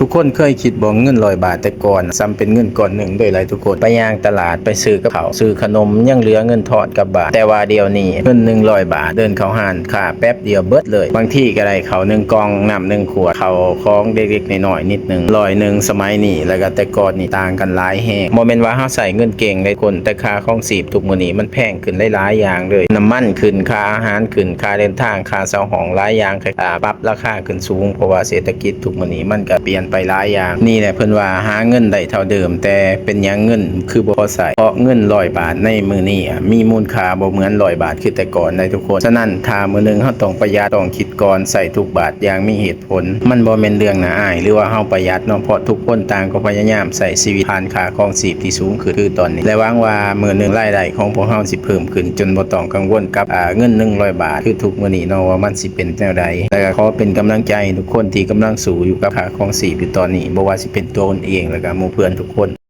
ທຸກຄົນເຄີຍຄິດບໍ່ ເງິນຮ້ອຍບາດແຕ່ກ່ອນ ສ່ຳເປັນເງິນກ້ອນໜຶ່ງເລີຍຫຼາຍທຸກຄົນ. ໄປຍ່າງຕະຫຼາດ ໄປຊື້ກັບເຂົ້າ ຊື້ຂະໜົມ ຍັງເຫຼືອເງິນທອນກັບບ້ານ. ແຕ່ວ່າດຽວນີ້ເງິນໜຶ່ງຮ້ອຍບາດ ເດີນເຂົ້າຮ້ານຄ້າແປັບດຽວເບິດເລີຍ. ບາງທີກໍໄດ້ເຂົ້າໜຶ່ງກ່ອງ ນ້ຳໜຶ່ງຂວດ ເຂົ້າຂອງເລັກໆນ້ອຍໆນິດໜຶ່ງ. ຮ້ອຍໜຶ່ງສະໄໝນີ້ ແລ້ວກໍແຕ່ກ່ອນນີ້ຕ່າງກັນຫຼາຍແຮງ. ບໍ່ແມ່ນວ່າເຮົາໃຊ້ເງິນເກັ່ງເດ້ທຸກຄົນ ແຕ່ຄ່າຄອງຊີບທຸກມື້ນີ້ມັນແພງຂຶ້ນຫຼາຍໆຢ່າງເລີຍ. ນ້ຳມັນຂຶ້ນ ຄ່າອາຫານຂຶ້ນ ຄ່າເດີນທາງ ຄ່າເຊົ່າຫ້ອງ ຫຼາຍຢ່າງ ອ່າ ປັບລາຄາຂຶ້ນສູງ ເພາະວ່າເສດຖະກິດທຸກມື້ນີ້ມັນກໍປ່ຽນໄປຫຼາຍຢ່າງ. ນີ້ແຫຼະເພິ່ນວ່າຫາເງິນໄດ້ເທົ່າເດີມ ແຕ່ເປັນຫຍັງເງິນຄືບໍ່ພໍໃຊ້? ເພາະເງິນຮ້ອຍບາດໃນມື້ນີ້ ອະ ມີມູນຄ່າບໍ່ເໝືອນຮ້ອຍບາດຄືແຕ່ກ່ອນໃດ໋ທຸກຄົນ. ສະນັ້ນ ຖ້າມື້ໜຶ່ງເຮົາຕ້ອງປະຢັດ ຕ້ອງຄິດກ່ອນ ໃຊ້ທຸກບາດຢ່າງມີເຫດຜົນ. ມັນບໍ່ແມ່ນເລື່ອງໜ້າອາຍ ຫຼືວ່າເຮົາປະຢັດເນາະ ເພາະທຸກຄົນຕ່າງກໍພະຍາຍາມໃຊ້ຊີວິດຜ່ານຄ່າຄອງຊີບທີ່ສູງຂຶ້ນຄືຕອນນີ້ ແລະຫວັງວ່າມື້ໜຶ່ງລາຍໄດ້ຂອງພວກເຮົາຊິເພີ່ມຂຶ້ນ ຈົນບໍ່ຕ້ອງກັງວົນກັບ ອາ ເງິນໜຶ່ງຮ້ອຍບາດຄືທຸກມື້ນີ້ເນາະ ວ່າມັນຊິເປັນແນວໃດ. ແລະກໍຂໍເປັນກຳລັງໃຈໃຫ້ທຸກຄົນທີ່ກຳລັງສູ້ຢູ່ກັບຄ່າຄອງຊີບຢູ່ຕອນນີ້ ບໍ່ວ່າຊິເປັນຕົວເອງ ແລະກໍໝູ່ເພື່ອນທຸກຄົນ.